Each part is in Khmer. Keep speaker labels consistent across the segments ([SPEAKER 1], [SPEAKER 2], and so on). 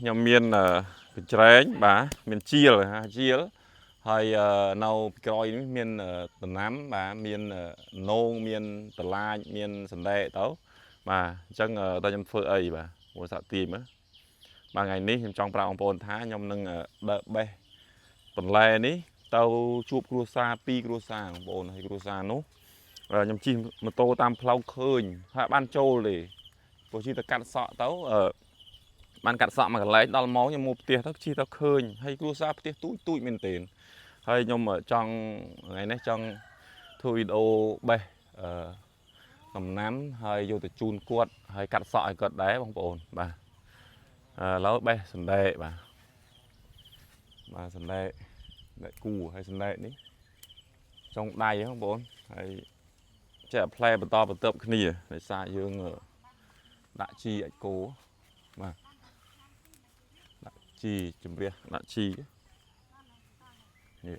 [SPEAKER 1] ខ្ញុំមានកញ្ច្រែងបាទមានជាលហាជាលហើយនៅពីក្រោយនេះមានដំណាំបាទមាននងមានតឡាចមានសណ្តែកទៅបាទអញ្ចឹងតើខ្ញុំធ្វើអីបាទព្រោះសាក់ទាញមើលបាទថ្ងៃនេះខ្ញុំចង់ប្រាប់បងប្អូនថាខ្ញុំនឹងដើរបេះបន្លែនេះទៅជួបគ្រួសារពីរគ្រួសារបងប្អូនហើយគ្រួសារនោះខ្ញុំជិះម៉ូតូតាមផ្លូវឃើញហើយបានចូលទេព្រោះជិះទៅកាត់សក់ទៅបានកាត់សក់មួយកន្លែងដល់ម៉ោងខ្ញុំមកផ្ទះទៅជិះទៅឃើញហើយគ្រួសារផ្ទះទូចទូចមែនទែនហើយខ្ញុំចង់ថ្ងៃនេះចង់ធ្វើវីដេអូបេះអឺដំណាំហើយយកទៅជូនគាត់ហើយកាត់សក់ឲ្យគាត់ដែរបងប្អូនបាទឥឡូវបេះសណ្តែកបាទបាទសណ្តែកគូហើយសណ្តែកនេះចុងដៃហ្នឹងបងប្អូនហើយចេះផ្លែបន្តបន្ទាប់គ្នាដោយសារយើងដាក់ជីអាចគោបាទដាក់ជីជំរះដាក់ជីនេះ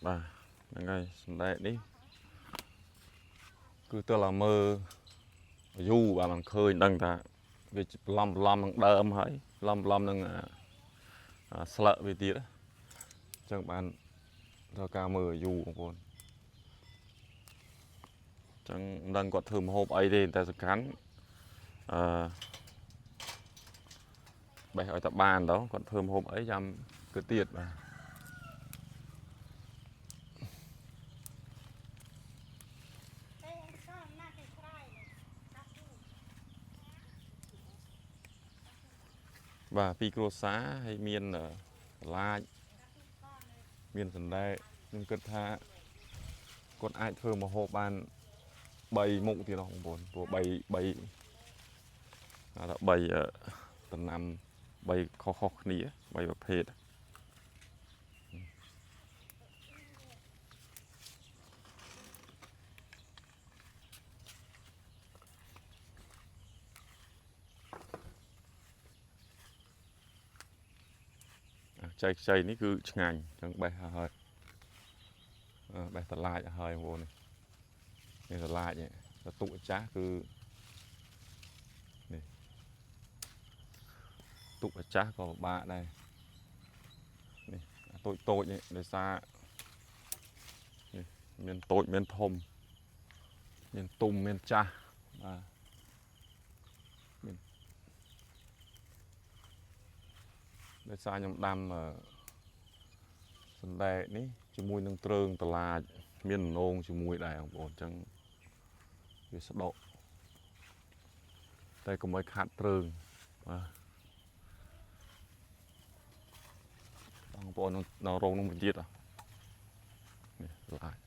[SPEAKER 1] បាទហ្នឹងហើយសណ្តែកនេះគឺទើរមើលយូរបាទមិនឃើញដឹងថាវាប្លំប្លំនឹងដើមហើយប្លំប្លំនឹងស្លឹកវាទៀតអញ្ចឹងបានត្រូវការមើលយូរបងប្អូនអញ្ចឹងមិនដឹងគាត់ធ្វើម្ហូបអីទេតែសំខាន់អឺបេះឲ្យតែបានទៅគាត់ធ្វើម្ហូបអីចាំគឺទៀតបាទបាទពីគ្រួសារហើយមានបន្លាចមានសណ្តែកខ្ញុំគិតថាគាត់អាចធ្វើម្ហូបបាន3មុខទៀតបងប្អូនព្រោះ3 3ថា3ដំណាំ3ខុសៗគ្នា3ប្រភេទខ្ចីខ្ចីនេះគឺឆ្ងាញ់អញ្ចឹងបេះហើយបេះតឡាចហើយបងប្អូននេះតឡាចនេះទុកចាស់គឺនេះទុកចាស់ក៏ពិបាកដែរនេះតូចតូចនេះដោយសារនេះមានតូចមានធំមានទុំមានចាស់បាទមានដោយសារខ្ញុំដាំសណ្តែកនេះជាមួយនឹងទ្រើងតឡាចមាននងជាមួយដែរបងប្អូនអញ្ចឹងវាស្ដុកតែកុំឲ្យខាត់ទ្រើងបាទបងប្អូននៅរោងនោះមួយទៀតនេះឡាច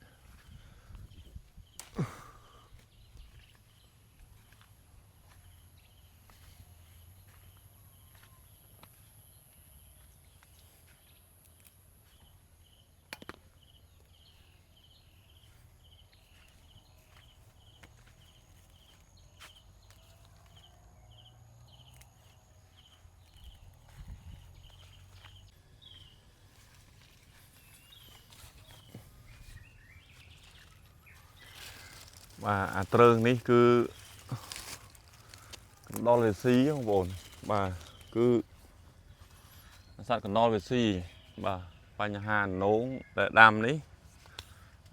[SPEAKER 1] បាទអាទ្រើងនេះគឺកណ្ដុរវាស៊ីបងប្អូនបាទគឺសត្វកណ្ដុរវាស៊ីបាទបញ្ហានងដែលដាំនេះ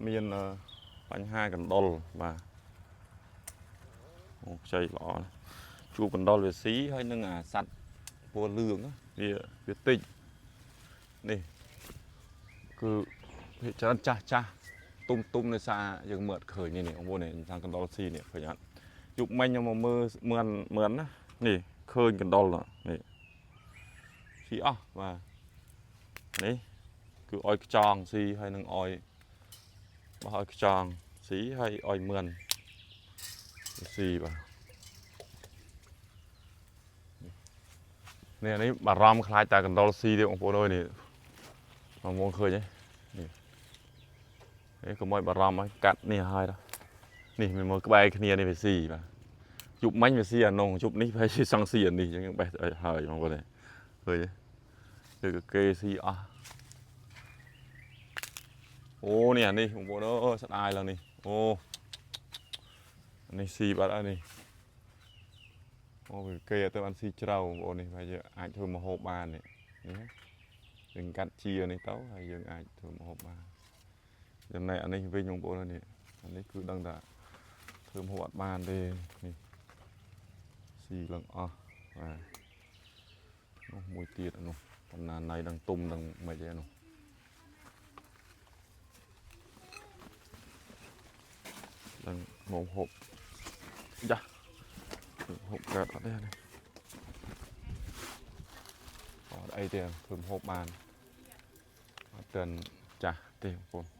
[SPEAKER 1] មានបញ្ហាកណ្ដុរបាទអូខ្ចីល្អជួបកណ្ដុរវាស៊ីហើយនឹងអាសត្វពណ៌លឿងវាតិចនេះគឺភាគច្រើនចាស់ចាស់ទុំទុំដោយសារយើងមើលអត់ឃើញនេះបងប្អូននេះខាងកណ្ដុរស៊ីនេះឃើញអត់យប់មិញខ្ញុំមកមើលមឿនមឿនណានេះឃើញកណ្ដុរនេះស៊ីអស់បាទនេះគឺអុយខ្ចងស៊ីហើយនឹងអុយបោះឲ្យខ្ចងស៊ីហើយអុយមឿនស៊ីបាទនេះនេះបារម្ភខ្លាចតែកណ្ដុរស៊ីទេបងប្អូនអើយនេះបងប្អូនឃើញទេនេះនេះកុំឲ្យបារម្ភឲ្យកាត់នេះហើយនេះមានមើលក្បែរគ្នានេះវាស៊ីបាទជប់មិញវាស៊ីអានងជប់នេះប្រហែលជាសង្ស៊ីអានេះអញ្ចឹងបេះហើយបងប្អូនឃើញទេគឺគេស៊ីអស់អូនេះអានេះបងប្អូនអើយស្ដាយឡើងនេះអូនេះស៊ីបាត់ហើយនេះ អូវាគេអត់ទៅបានស៊ីជ្រៅបងប្អូននេះប្រហែលជាអាចធ្វើម្ហូបបាននេះនេះយើងកាត់ជានេះទៅហើយយើងអាចធ្វើម្ហូបបានចំណែកអានេះវិញបងប្អូននេះអានេះគឺដឹងថាធ្វើម្ហូបអត់បានទេនេះស៊ីឡើងអស់បាទនោះមួយទៀតនោះបណ្ណាណៃដឹងទុំដឹងមិនអីនោះដឹងមកហូបយ៉ាហូបកើតអត់ទេនេះអត់អីទេធ្វើម្ហូបបានអត់ទាន់ចាស់ទេបងប្អូន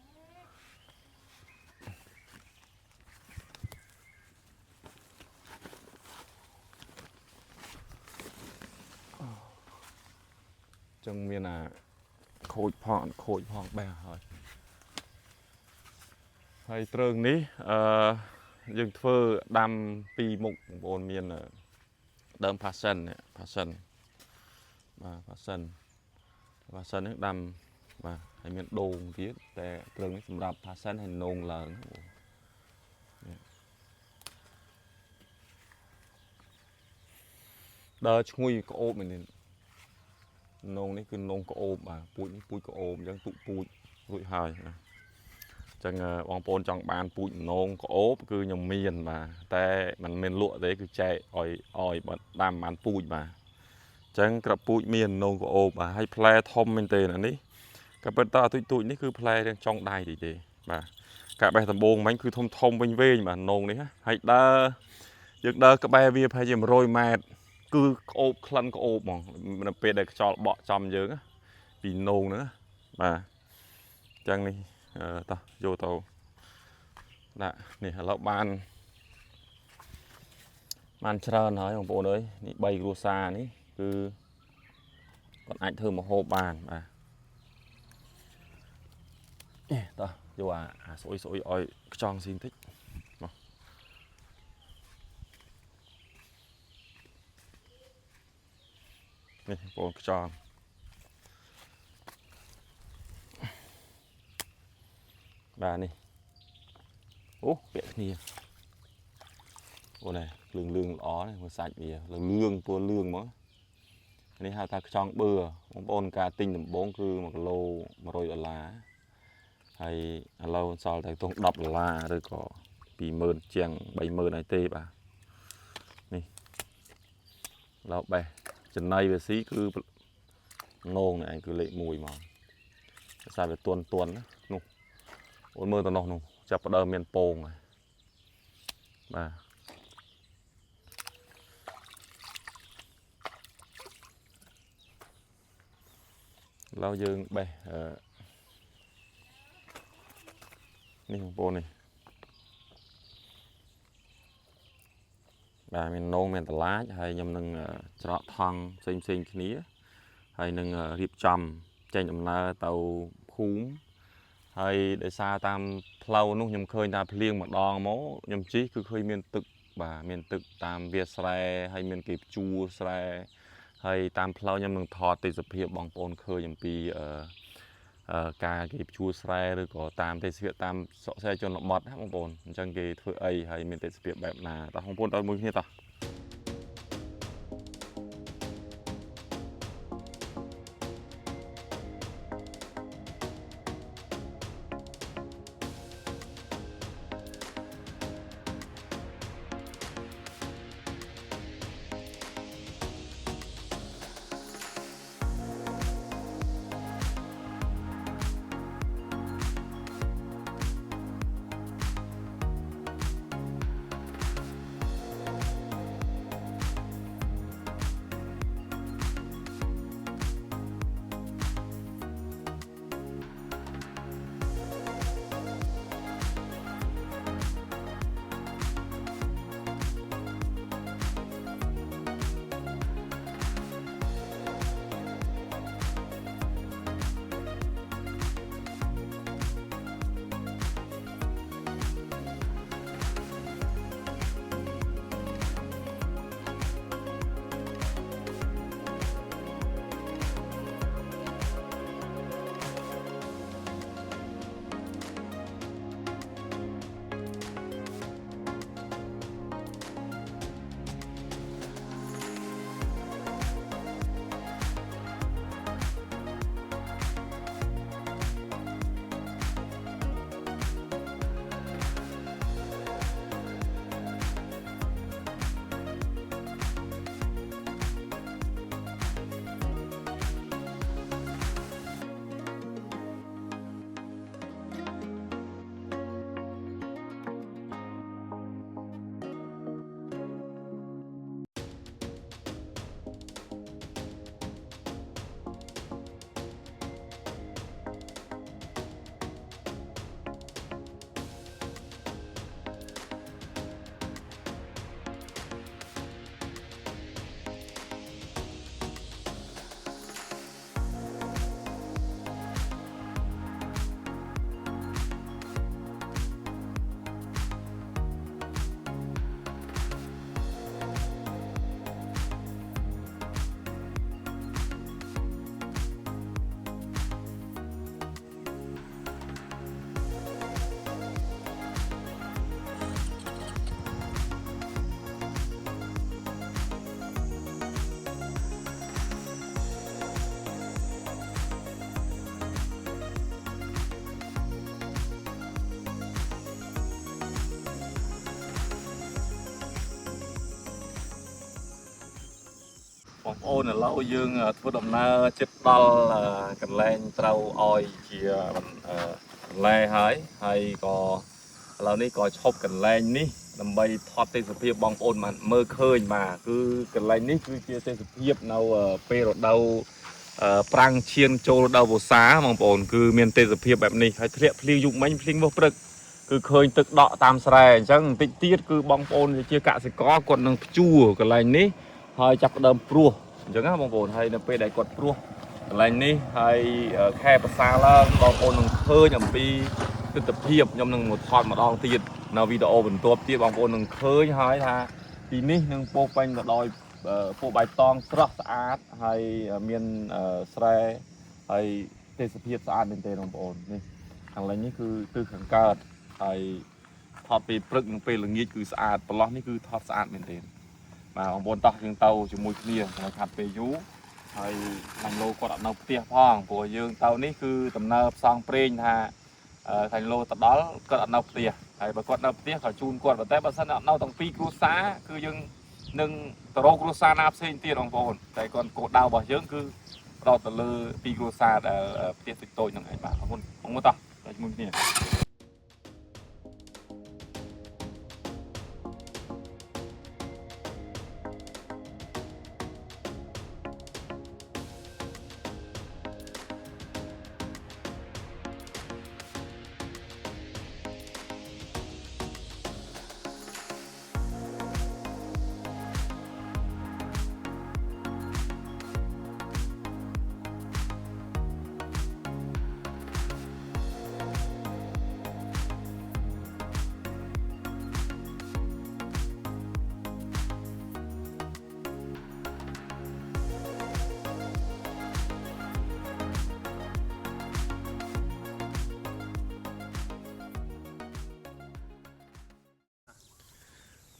[SPEAKER 1] ចឹងមានអាខូចផងអត់ខូចផងបេះហើយហើយទ្រើងនេះអឺយើងធ្វើដាំពីរមុខបងប្អូនមានដើម passion នេះ passion បាទ passion passion នេះដាំបាទហើយមានដូងទៀតតែទ្រើងនេះសម្រាប់ passion ហើយនងឡើងបងប្អូននេះដើរឈ្ងុយក្អូបមែនទេនងនេះគឺនងក្អូបបាទពូជនេះពូជក្អូបអញ្ចឹងទុកពូជរួចហើយណាអញ្ចឹងបងប្អូនចង់បានពូជនងក្អូបគឺខ្ញុំមានបាទតែมันមានលក់ទេគឺចែកឲ្យឲ្យបើដាំបានពូជបាទអញ្ចឹងក្របពូជមាននងក្អូបបាទហើយផ្លែធំមែនទេណានេះក៏ប៉ុន្តែទូចទូចនេះគឺផ្លែរាងចុងដៃតិចទេបាទការបេះដំបងមិញគឺធំធំវិញវែងបាទនងនេះហើយដើរយើងដើរក្បែរវាប្រហែលជា100ម៉ែត្រគឺក្អូបក្លិនក្អូបហ្មងនៅពេលដែលខ្យល់បក់ចំយើងពីនងហ្នឹងបាទអញ្ចឹងនេះតោះយកទៅដាក់នេះឥឡូវបានបានច្រើនហើយបងប្អូនអើយនេះ3គ្រួសារនេះគឺគាត់អាចធ្វើម្ហូបបានបាទនេះតោះយកអាស្អុយស្អុយឲ្យខ្ចង់ស៊ីបន្តិចមកនេះបងប្អូនខ្ចង់បាទនេះអូពាក់គ្នាអូនេះលឿងលឿងល្អនេះមើលសាច់វាលឿងពណ៌លឿងហ្មងនេះហៅថាខ្ចង់បឿបងប្អូនការទិញដំបងគឺ1គីឡូ100ដុល្លារហើយឥឡូវសល់តែទង10ដុល្លារឬក៏20000ជាង30000ហើយទេបាទនេះឥឡូវបេះចំណៃវាស៊ីគឺនងនេះឯងគឺលេខ1ហ្មងភាសាវាទន់ទន់ណានោះអូនមើលទៅនោះនោះចាប់ផ្ដើមមានពងហើយបាទឥឡូវយើងបេះនេះបងប្អូននេះបាទមាននងមានតឡាចហើយខ្ញុំនឹងច្រកថង់ផ្សេងផ្សេងគ្នាហើយនឹងរៀបចំចេញដំណើរទៅភូមិហើយដោយសារតាមផ្លូវនោះខ្ញុំឃើញថាភ្លៀងម្ដងមកខ្ញុំជិះគឺឃើញមានទឹកបាទមានទឹកតាមវាលស្រែហើយមានគេភ្ជួរស្រែហើយតាមផ្លូវខ្ញុំនឹងថតទេសភាពបងប្អូនឃើញអំពីការគេភ្ជួរស្រែឬក៏តាមទេសភាពតាមសក់ស្រែជនបទណាបងប្អូនអញ្ចឹងគេធ្វើអីហើយមានទេសភាពបែបណាតោះបងប្អូនទៅមួយគ្នាតោះ ប្អូនឥឡូវយើងធ្វើដំណើរជិតដល់កន្លែងត្រូវឲ្យជាបន្លែហើយហើយក៏ឥឡូវនេះក៏ឈប់កន្លែងនេះដើម្បីថតទេសភាពបងប្អូនបានមើលឃើញបាទគឺកន្លែងនេះគឺជាទេសភាពនៅពេលរដូវប្រាំងឈៀងចូលរដូវវស្សាបងប្អូនគឺមានទេសភាពបែបនេះហើយធ្លាក់ភ្លៀងយប់មិញភ្លៀងមកព្រឹកគឺឃើញទឹកដក់តាមស្រែអញ្ចឹងបន្តិចទៀតគឺបងប្អូនជាកសិករគាត់នឹងភ្ជួរកន្លែងនេះហើយចាប់ផ្ដើមព្រោះអញ្ចឹងណាបងប្អូនហើយនៅពេលដែលគាត់ព្រោះកន្លែងនេះហើយខែប្រសាឡើងបងប្អូននឹងឃើញអំពីទស្សនភាពខ្ញុំនឹងមកថតម្ដងទៀតនៅវីដេអូបន្ទាប់ទៀតបងប្អូននឹងឃើញហើយថាទីនេះនឹងពោពេញទៅដោយពូបៃតងស្រស់ស្អាតហើយមានស្រែហើយទេសភាពស្អាតមែនទែនបងប្អូននេះខាងលេងនេះគឺទិសខាងកើតហើយថតពេលព្រឹកនិងពេលល្ងាចគឺស្អាតប្រឡោះនេះគឺថតស្អាតមែនទែនបាទបងប្អូនតោះយើងទៅជាមួយគ្នាកុំឲ្យខាត់ពេលយូរហើយខាញ់ឡូគាត់អត់នៅផ្ទះផងព្រោះយើងទៅនេះគឺដំណើរផ្សងព្រេងថាខាញ់ឡូទៅដល់គាត់អត់នៅផ្ទះហើយបើគាត់នៅផ្ទះក៏ជូនគាត់ប៉ុន្តែបើសិនអត់នៅទាំងពីរគ្រួសារគឺយើងនឹងទៅរកគ្រួសារណាផ្សេងទៀតបងប្អូនតែគាត់គោលដៅរបស់យើងគឺផ្ដោតទៅលើពីរគ្រួសារដែលផ្ទះតូចៗហ្នឹងឯងបាទអរគុណបងប្អូនតោះទៅជាមួយគ្នា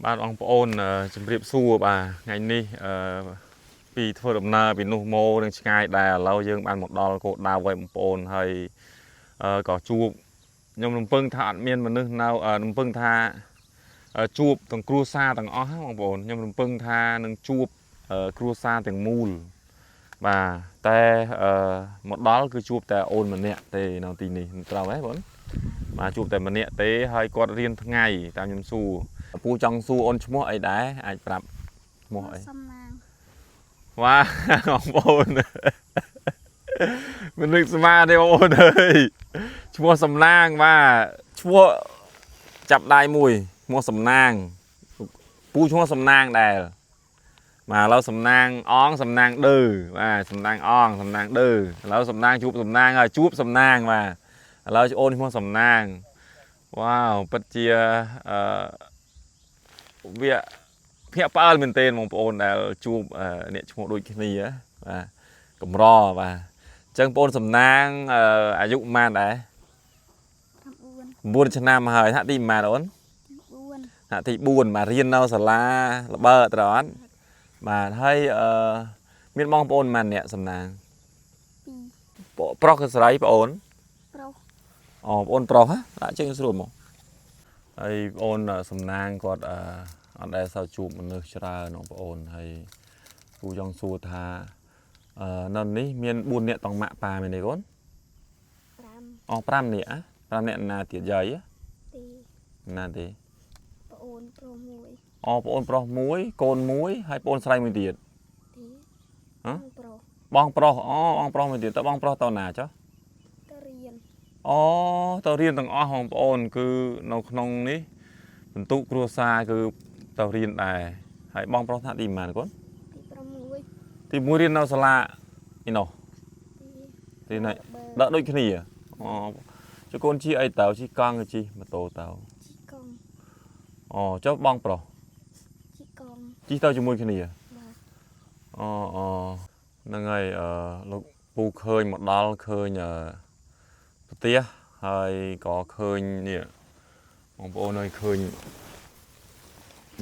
[SPEAKER 1] បាទបងប្អូនជម្រាបសួរបាទថ្ងៃនេះពីធ្វើដំណើរពីនោះមកនឹងឆ្ងាយដែរឥឡូវយើងបានមកដល់គោលដៅហើយបងប្អូនហើយក៏ជួបខ្ញុំរំពឹងថាអត់មានមនុស្សនៅរំពឹងថាជួបទាំងគ្រួសារទាំងអស់បងប្អូនខ្ញុំរំពឹងថានឹងជួបគ្រួសារទាំងមូលបាទតែមកដល់គឺជួបតែអូនម្នាក់ទេនៅទីនេះត្រូវទេបងបាទជួបតែម្នាក់ទេហើយគាត់រៀនថ្ងៃតាមខ្ញុំសួរពូចង់សួរអូនឈ្មោះអីដែរអាចប្រាប់ឈ្មោះអី
[SPEAKER 2] សំណាង
[SPEAKER 1] វ៉ាបងប្អូនមិននឹកស្មានទេបងប្អូនអើយឈ្មោះសំណាងបាទឈ្មោះចាប់ដៃមួយឈ្មោះសំណាងពូឈ្មោះសំណាងដែរបាទឥឡូវសំណាងអងសំណាងឌឺបាទសំណាងអងសំណាងឌឺឥឡូវសំណាងជួបសំណាងហើយជួបសំណាងបាទឥឡូវអូនឈ្មោះសំណាងវ៉ាវពិតជាអឺវាភ្ញាក់ផ្អើលមែនទែនបងប្អូនដែលជួបអ្នកឈ្មោះដូចគ្នាបាទកម្របាទអញ្ចឹងបងប្អូនសំណាងអាយុប៉ុន្មានដែរ
[SPEAKER 2] 9
[SPEAKER 1] 9ឆ្នាំហើយថ្នាក់ទីប៉ុន្មានអូន
[SPEAKER 2] 4
[SPEAKER 1] ថ្នាក់ទី4បាទរៀននៅសាលាល្បើត្រូវអត់បាទហើយមានបងប្អូនប៉ុន្មានអ្នកសំណាង
[SPEAKER 2] 2
[SPEAKER 1] ប្រុសគឺស្រីបងប្អូន
[SPEAKER 2] ប្រុស
[SPEAKER 1] អូបងប្អូនប្រុសហ៎ដាក់ជើងស្រួលមកហើយបងប្អូនសំណាងគាត់អត់ដែលសូវជួបមនុស្សច្រើនបងប្អូនហើយពូចង់សួរថានៅនេះមាន4នាក់តង់ម៉ាក់ប៉ាមែនទេកូន
[SPEAKER 2] 5
[SPEAKER 1] អស់5នាក់5នាក់ណាទៀតយាយ
[SPEAKER 2] ទី
[SPEAKER 1] ណាទេ
[SPEAKER 2] ប្អូនប្រុសមួយ
[SPEAKER 1] អូបងប្អូនប្រុសមួយកូនមួយហើយបងប្អូនស្រីមួយទៀត
[SPEAKER 2] ទី
[SPEAKER 1] ហ៎
[SPEAKER 2] ប្រុស
[SPEAKER 1] បងប្រុសអូបងប្រុសមួយទៀតតើបងប្រុសតណាចុះ
[SPEAKER 2] ទៅរៀន
[SPEAKER 1] អូទៅរៀនទាំងអស់បងប្អូនគឺនៅក្នុងនេះបន្ទុកគ្រួសារគឺទៅរៀនដែរហើយបងប្រុសថ្នាក់ទីប៉ុន្មានកូន
[SPEAKER 2] ទី6
[SPEAKER 1] ទី1រៀននៅសាលាឯណោះ
[SPEAKER 2] ទី
[SPEAKER 1] ទីណៃ
[SPEAKER 2] បើ
[SPEAKER 1] ដាក់ដូចគ្នាអូចុះកូនជិះអីទៅជិះកង់ឬជិះម៉ូតូទៅ
[SPEAKER 2] ជីកង់
[SPEAKER 1] អូចុះបងប្រុស
[SPEAKER 2] ជីកង់
[SPEAKER 1] ជិះទៅជាមួយគ្នា
[SPEAKER 2] បាទ
[SPEAKER 1] អូអូហ្នឹងហើយលោកពូឃើញមកដល់ឃើញផ្ទះហើយក៏ឃើញនេះបងប្អូនអើយឃើញ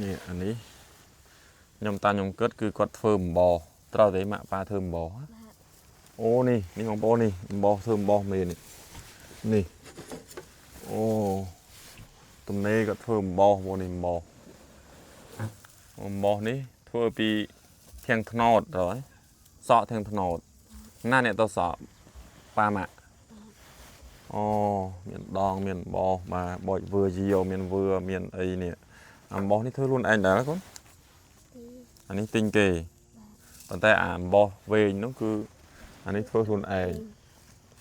[SPEAKER 1] នេះអានេះខ្ញុំតាមខ្ញុំគិតគឺគាត់ធ្វើអំបោត្រូវទេម៉ាក់ប៉ាធ្វើអំបោហ៎
[SPEAKER 2] បាទ
[SPEAKER 1] អូនេះនេះបងប្អូននេះអំបោះធ្វើអំបោះមែននេះនេះអូទំនេរគាត់ធ្វើអំបោះបងនេះអំបោះអំបោះនេះធ្វើពីធាងថ្នោតត្រូវហើយ សក់ទាំងថ្នោតណាអ្នកទៅសក់ប៉ាម៉ាក់អូមានដងមានបោះបាទបោចវើយាវមានវើមានអីនេះអំបោះនេះធ្វើខ្លួនឯងដែរកូន
[SPEAKER 2] ទី
[SPEAKER 1] អានេះទិញគេប៉ុន្តែអាអំបោះវែងនោះគឺអានេះធ្វើខ្លួនឯង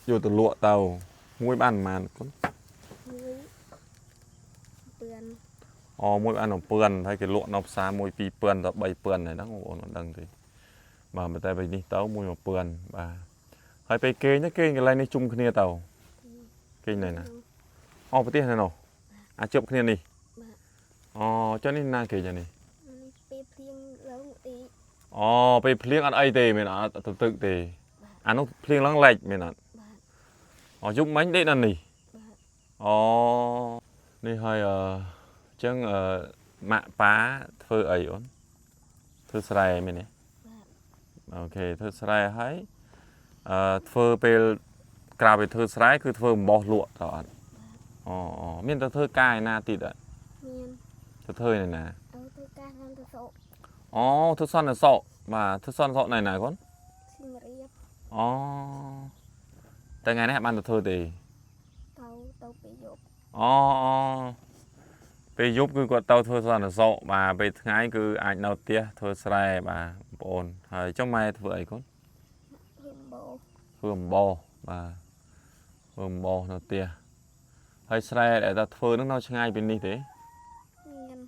[SPEAKER 1] យកទៅលក់ទៅមួយបានប៉ុន្មានកូន
[SPEAKER 2] មួយពឿន
[SPEAKER 1] អូមួយបាន1000ហើយគេលក់នៅផ្សារមួយ2000ទៅ3000ហើយហ្នឹងបងប្អូនអត់ដឹងទេបាទប៉ុន្តែពេលនេះទៅមួយ1000បាទហើយពេលគេងទៅគេងកន្លែងនេះជុំគ្នាទៅគេងនៅណាអូប្រទេសនៅនោះអាចជប់គ្នានេះ
[SPEAKER 2] បាទ
[SPEAKER 1] អូចុះនេះណាគេយ៉ាងនេះ
[SPEAKER 2] នេះពេលភ្លៀងឡើងទី
[SPEAKER 1] អូពេលភ្លៀងអត់អីទេមែនអត់ទៅទឹកទេអានោះភ្លៀងឡើងលិចមែនអត់
[SPEAKER 2] បាទ
[SPEAKER 1] អូយប់មិញដេកនៅនេះ
[SPEAKER 2] បាទ
[SPEAKER 1] អូនេះហើយអឺអញ្ចឹងអឺម៉ាក់ប៉ាធ្វើអីអូនធ្វើស្រែមែនទេ
[SPEAKER 2] បាទ
[SPEAKER 1] OK ធ្វើស្រែហើយអឺធ្វើពេលក្រៅពីធ្វើស្រែគឺធ្វើអំបោះលក់តើអត់អូអូមានតែធ្វើការឯណាទៀតអត់
[SPEAKER 2] មាន
[SPEAKER 1] ទៅធ្វើឯណា
[SPEAKER 2] ឲ្យធ្វើការតាមទៅសក់
[SPEAKER 1] អូធ្វើសន្តិសុខបាទធ្វើសន្តិសុខនៅណាកូន
[SPEAKER 2] សៀមរាប
[SPEAKER 1] អូតែថ្ងៃនេះអត់បានទៅធ្វើទេ
[SPEAKER 2] ទៅទៅពេលយប់
[SPEAKER 1] អូអូពេលយប់គឺគាត់ទៅធ្វើសន្តិសុខបាទពេលថ្ងៃគឺអាចនៅផ្ទះធ្វើស្រែបាទបងប្អូនហើយចុះម៉ែធ្វើអីកូន
[SPEAKER 2] ធ្វើអំបោ
[SPEAKER 1] ធ្វើអំបោសបាទធ្វើអំបោសនៅផ្ទះហើយស្រែដែលថាធ្វើនឹងនៅឆ្ងាយពីនេះទេ
[SPEAKER 2] មាន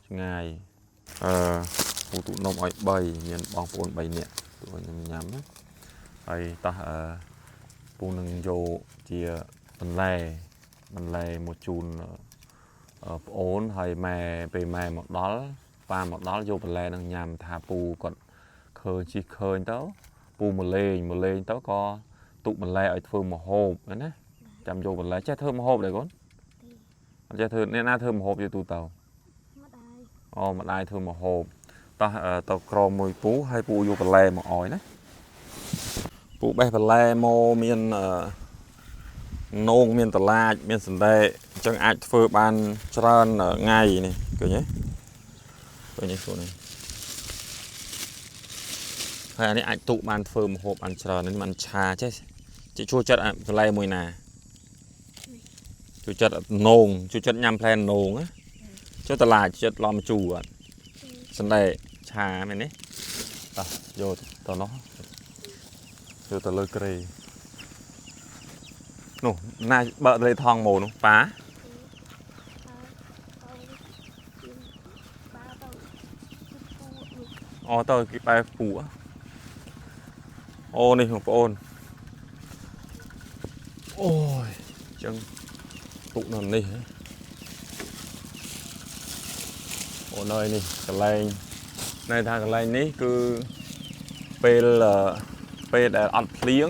[SPEAKER 1] ឆ្ងាយអឺពូទូនំឲ្យ3មានបងប្អូន3នាក់ទូឲ្យខ្ញុំញ៉ាំណាហើយតោះអឺពូនឹងយកជាបន្លែបន្លែមកជូនអឺប្អូនហើយម៉ែពេលម៉ែមកដល់ប៉ាមកដល់យកបន្លែនឹងញ៉ាំថាពូគាត់ឃើញជីកឃើញទៅពូមកលេងមកលេងទៅក៏ទុកបន្លែឲ្យធ្វើម្ហូបណាចាំយកបន្លែចេះធ្វើម្ហូបដែរកូនអត់ចេះធ្វើអ្នកណាធ្វើម្ហូបយូរទូទៅ
[SPEAKER 2] ម្ដាយ
[SPEAKER 1] អូម្ដាយធ្វើម្ហូបតោះអឺទៅក្រមមួយពូហើយពូយកបន្លែមកអោយណាពូបេះបន្លែមកមានអឺនងមានតឡាចមានសណ្តែកអញ្ចឹងអាចធ្វើបានច្រើនថ្ងៃនេះឃើញទេឃើញទេខ្លួននេះហើយអានេះអាចទុកបានធ្វើម្ហូបបានច្រើននេះมันឆាចេះចេះជួយចិត្តអាបន្លែមួយណាជួយចិត្តនងជួយចិត្តញ៉ាំផ្លែនងណាចុះតឡាចចិត្តឡំជូរអត់ សណ្តែកឆាមែនទេតោះយកទៅនោះយកទៅលើក្រេនោះណាបើកលេថងមកនោះប៉ា
[SPEAKER 2] ទៅទៅបាទៅជិះពូនេះ
[SPEAKER 1] អូទៅគេបែបពូអូនេះបងប្អូនអូយអញ្ចឹងទុកនៅនេះហ៎អូនអើយនេះកន្លែងនៅថាកន្លែងនេះគឺពេលអឺពេលដែលអត់ភ្លៀង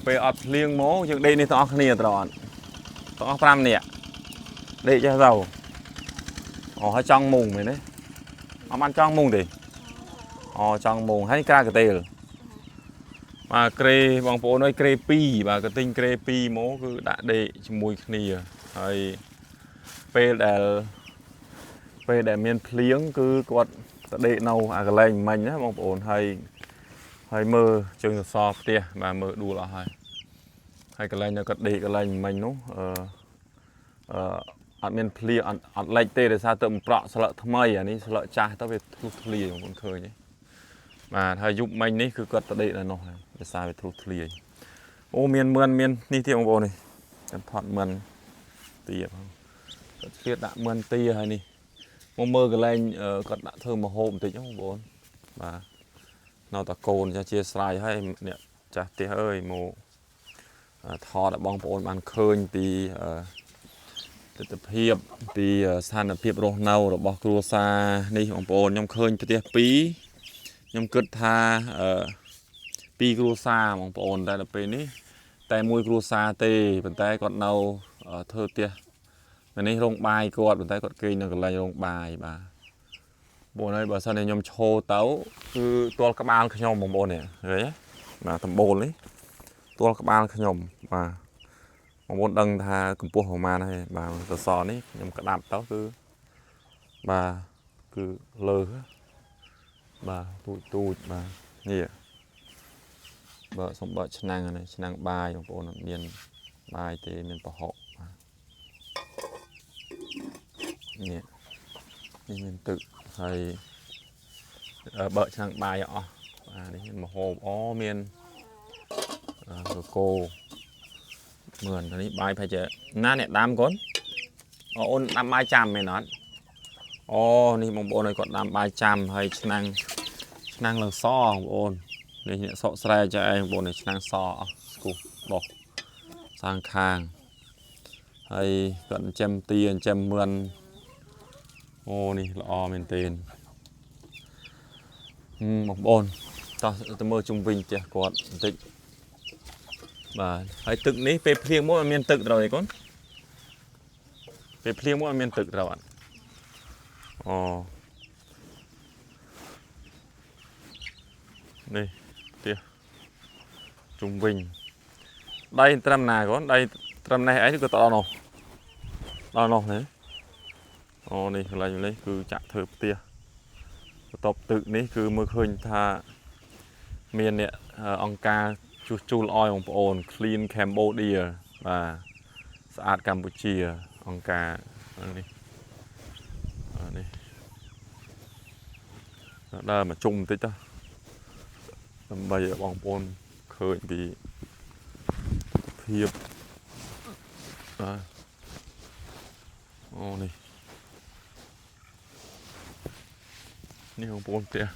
[SPEAKER 1] ពេលអត់ភ្លៀងមកយើងដេកនេះទាំងអស់គ្នាត្រូវអត់ទាំងអស់5នាក់ដេកចេះទៅអូហើយចង់មុងមែនទេអត់បានចង់មុងទេអូចង់មុងហើយក្រាកាទេលបាទក្រេបងប្អូនអើយក្រេ2បាទក៏ទិញក្រេ2មកគឺដាក់ដេកជាមួយគ្នាហើយពេលដែលពេលដែលមានភ្លៀងគឺគាត់ទៅដេកនៅអាកន្លែងមិញណាបងប្អូនហើយហើយមើលជើងសសរផ្ទះបាទមើលដួលអស់ហើយហើយកន្លែងនៅគាត់ដេកកន្លែងមិញនោះអឺអឺអត់មានភ្លៀងអត់អត់លិចទេដោយសារទៅប្រក់ស្លឹកថ្មីអានេះស្លឹកចាស់ទៅវាធ្លុះធ្លាយបងប្អូនឃើញទេបាទហើយយប់មិញនេះគឺគាត់ទៅដេកនៅនោះហើយដោយសារវាធ្លុះធ្លាយអូមានមឿនមាននេះទៀតបងប្អូននេះចាំថតមឿនទាផងគាត់ឆ្លៀតដាក់មឿនទាហើយនេះមកមើលកន្លែងអឺគាត់ដាក់ធ្វើម្ហូបបន្តិចហ្នឹងបងប្អូនបាទនៅតាកូនចាស់ជាស្រ័យហើយអ្នកចាស់ផ្ទះអើយមកអឺថតឲ្យបងប្អូនបានឃើញពីអឺ ទិដ្ឋភាពពីស្ថានភាពរស់នៅរបស់គ្រួសារនេះបងប្អូនខ្ញុំឃើញផ្ទះពីរខ្ញុំគិតថាអឺពីរគ្រួសារបងប្អូនតែដល់ពេលនេះតែមួយគ្រួសារទេប៉ុន្តែគាត់នៅអឺធ្វើផ្ទះនេះរោងបាយគាត់ប៉ុន្តែគាត់គេងនៅកន្លែងរោងបាយបាទបងប្អូនអើយបើសិនជាខ្ញុំឈរទៅគឺទាល់ក្បាលខ្ញុំបងប្អូននេះឃើញទេបាទដំបូលនេះទាល់ក្បាលខ្ញុំបាទ បងប្អូនដឹងថាកម្ពស់ប្រហែលហើយបាទសសរនេះខ្ញុំក្តាប់ទៅគឺបាទគឺលើសបាទទូចទូចបាទនេះ បើកសុំបើកឆ្នាំងនេះឆ្នាំងបាយបងប្អូនអត់មានបាយទេមានប្រហុកបាទនេះនេះមានទឹកហើយបើកឆ្នាំងបាយអស់បាទនេះមានម្ហូបអូមានកកោមើលនេះបាយប្រហែលជាណាអ្នកដាំកូនអូនដាំបាយចាំមែនអត់អូនេះបងប្អូនឲ្យគាត់ដាំបាយចាំហើយឆ្នាំងឆ្នាំងឡើងសបងប្អូននេះអ្នកសក់ស្រែចាឯងបងប្អូននេះឆ្នាំងសអស់ស្គុះដោះសាងខាងហើយគាត់ចិញ្ចឹមទាចិញ្ចឹមមឿនអូនេះល្អមែនទែនបងប្អូនតោះទៅមើលជុំវិញផ្ទះគាត់បន្តិចបាទហើយទឹកនេះពេលភ្លៀងមកអត់មានទឹកត្រូវទេកូនពេលភ្លៀងមកអត់មានទឹកត្រូវអត់អូនេះផ្ទះជុំវិញដីត្រឹមណាកូនដីត្រឹមនេះអីក៏ទៅដល់នោះដល់នោះនេះអូនេះកន្លែងនេះគឺចាក់ធ្វើផ្ទះបន្ទប់ទឹកនេះគឺមើលឃើញថាមានអ្នកអង្គការជួសជុលឲ្យបងប្អូន Clean Cambodia បាទស្អាតកម្ពុជាអង្គការនេះនេះដើរមកជុំបន្តិចទៅដើម្បីឲ្យបងប្អូនឃើញពីភាពបាទអូនេះនេះបងប្អូនផ្ទះ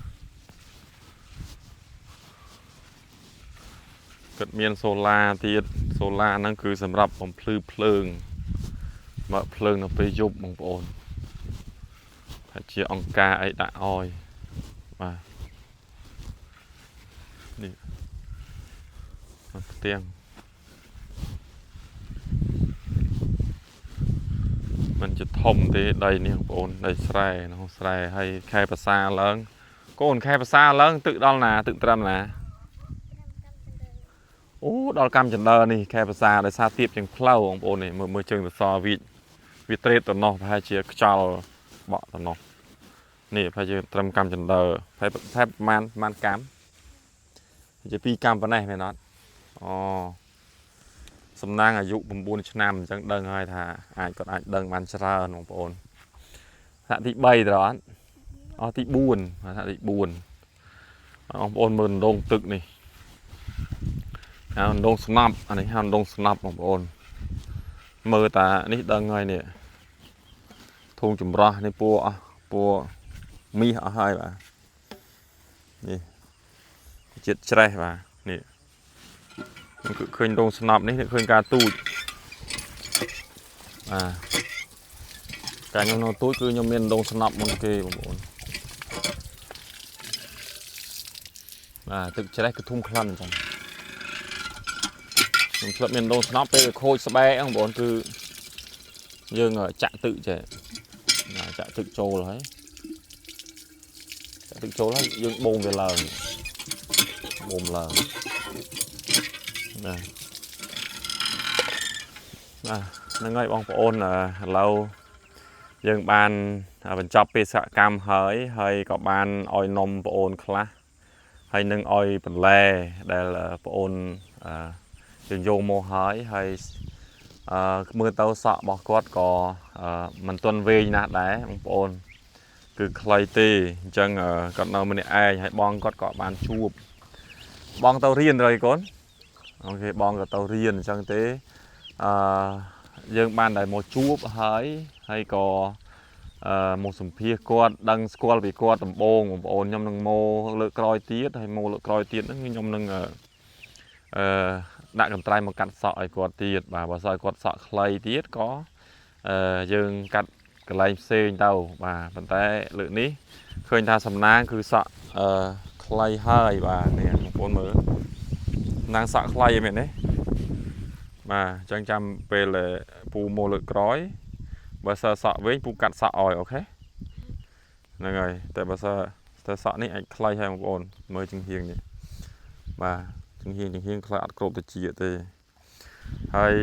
[SPEAKER 1] គាត់មានសូឡាទៀតសូឡាហ្នឹងគឺសម្រាប់បំភ្លឺភ្លើងបើកភ្លើងនៅពេលយប់បងប្អូនថាជាអង្គការអីដាក់ឲ្យបាទនេះផ្ទាំងមិនជាធំទេដីនេះបងប្អូនដីស្រែក្នុងស្រែហើយខែប្រសាឡើងកូនខែប្រសាឡើងទឹកដល់ណាទឹកត្រឹមណាអូដល់កម្មចន្ទើនេះខែប្រសាដោយសារទៀបជាងផ្លូវបងប្អូននេះមើលជើងសសរវាត្រេតទៅនោះប្រហែលជាខ្យល់បក់ទៅនោះនេះប្រហែលជាត្រឹមកម្មចន្ទើប្រហែលប្រហែលប្រហែលកម្មជា2កម្មប៉ុណ្ណេះមែនអត់អូសំណាងអាយុ9ឆ្នាំអញ្ចឹងដឹងហើយថាអាចគាត់អាចដឹងបានច្រើនបងប្អូនថ្នាក់ទី3ត្រូវអត់អស់ទី4ថ្នាក់ទី4បងប្អូនមើលដងទឹកនេះហៅដងស្នប់អានេះហៅដងស្នប់បងប្អូនមើលតានេះដឹងហើយនេះធុងចម្រោះនេះពួរអស់ពួរមីសអស់ហើយបាទនេះជាតិច្រេះបាទនេះគឺឃើញដងស្នប់នេះឃើញការទូចបាទតែខ្ញុំនៅទូចគឺខ្ញុំមានដងស្នប់មុនគេបងប្អូនបាទទឹកច្រេះគឺធំក្លិនអញ្ចឹងខ្ញុំធ្លាប់មានដងស្នប់ពេលវាខូចស្បែកបងប្អូនគឺយើងចាក់ទឹកចេះចាក់ទឹកចូលហើយចាក់ទឹកចូលហើយយើងបូមវាឡើងបូមឡើងបាទបាទហ្នឹងហើយបងប្អូនឥឡូវយើងបានបញ្ចប់បេសកកម្មហើយហើយក៏បានឲ្យនំប្អូនខ្លះហើយនឹងឲ្យបន្លែដែលប្អូនយើងយកមកហើយហើយមើលទៅសក់របស់គាត់ក៏មិនទាន់វែងណាស់ដែរបងប្អូនគឺខ្លីទេអញ្ចឹងគាត់នៅម្នាក់ឯងហើយបងគាត់ក៏បានជួបបងទៅរៀនហើយកូនអូខេបងក៏ទៅរៀនអញ្ចឹងទេយើងបានតែមកជួបហើយហើយក៏មកសម្ភាសគាត់ដឹងស្គាល់ពីគាត់ដំបូងបងប្អូនខ្ញុំនឹងមកលើកក្រោយទៀតហើយមកលើកក្រោយទៀតហ្នឹងខ្ញុំនឹងដាក់កន្ត្រៃមកកាត់សក់ឲ្យគាត់ទៀតបាទបើសិនគាត់សក់ខ្លីទៀតក៏យើងកាត់កន្លែងផ្សេងទៅបាទប៉ុន្តែលើកនេះឃើញថាសំណាងគឺសក់ខ្លីហើយបាទនេះបងប្អូនមើលសំណាងសក់ខ្លីមែនទេបាទអញ្ចឹងចាំពេលពូមកលើកក្រោយបើសិនសក់វិញពូកាត់សក់ឲ្យអូខេហ្នឹងហើយតែបើសិនតែសក់នេះអាចខ្លីហើយបងប្អូនមើលចំហៀងនេះបាទចំហៀងខ្លីអត់គ្រប់ទៅជាទេហើយ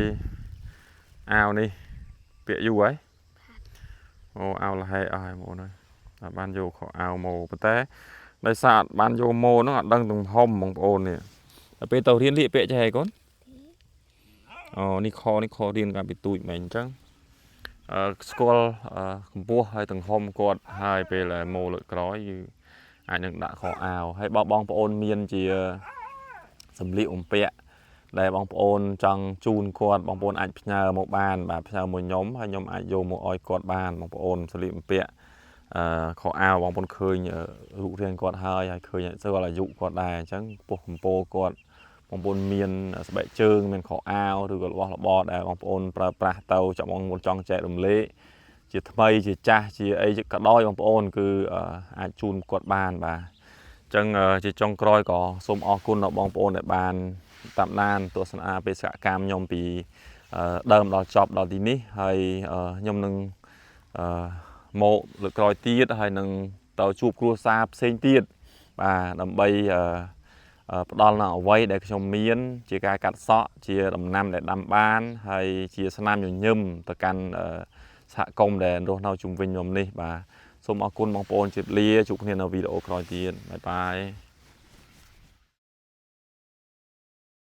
[SPEAKER 1] អាវនេះពាក់យូរហើយអូអាវលហែអស់ហើយបងប្អូនហើយអត់បានយកខោអាវមកប៉ុន្តែដោយសារអត់បានយកមកហ្នឹងអត់ដឹងទំហំបងប្អូននេះ ដល់ពេលទៅរៀនលៀកពាក់ចេះហើយកូន
[SPEAKER 2] ទេ
[SPEAKER 1] អូនេះខនេះខរៀនកាលពីទូចមែនអញ្ចឹងអឺស្គាល់អឺកម្ពស់ហើយទំហំគាត់ហើយពេលមកលើកក្រោយគឺអាចនឹងដាក់ខោអាវហើយបើបងប្អូនមានជាសម្លៀកបំពាក់ដែលបងប្អូនចង់ជូនគាត់បងប្អូនអាចផ្ញើមកបានបាទផ្ញើមកខ្ញុំហើយខ្ញុំអាចយកមកឲ្យគាត់បានបងប្អូនសម្លៀកបំពាក់អឺខោអាវបងប្អូនឃើញរូបរាងគាត់ហើយហើយឃើញស្គាល់អាយុគាត់ដែរអញ្ចឹងពោះកម្ពស់គាត់ បងប្អូនមានស្បែកជើងមានខោអាវឬក៏របស់របរដែលបងប្អូនប្រើប្រាស់ទៅចង់បងប្អូនចង់ចែករំលែកជាថ្មីជាចាស់ជាអីក៏ដោយបងប្អូនគឺអាចជូនគាត់បានបាទអញ្ចឹងជាចុងក្រោយក៏សូមអរគុណដល់បងប្អូនដែលបានតាមដានទស្សនាបេសកកម្មខ្ញុំពីដើមដល់ចប់ដល់ទីនេះហើយខ្ញុំនឹងមកលើកក្រោយទៀតហើយនឹងទៅជួបគ្រួសារផ្សេងទៀតបាទដើម្បីផ្ដល់នៅអ្វីដែលខ្ញុំមាន ជាការកាត់សក់ជាដំណាំដែលដាំបាន ហើយជាស្នាមញញឹមទៅកាន់សហគមន៍ដែលរស់នៅជុំវិញខ្ញុំនេះបាទសូមអរគុណបងប្អូនជម្រាបលាជួបគ្នានៅវីដេអូក្រោយទៀត bye bye.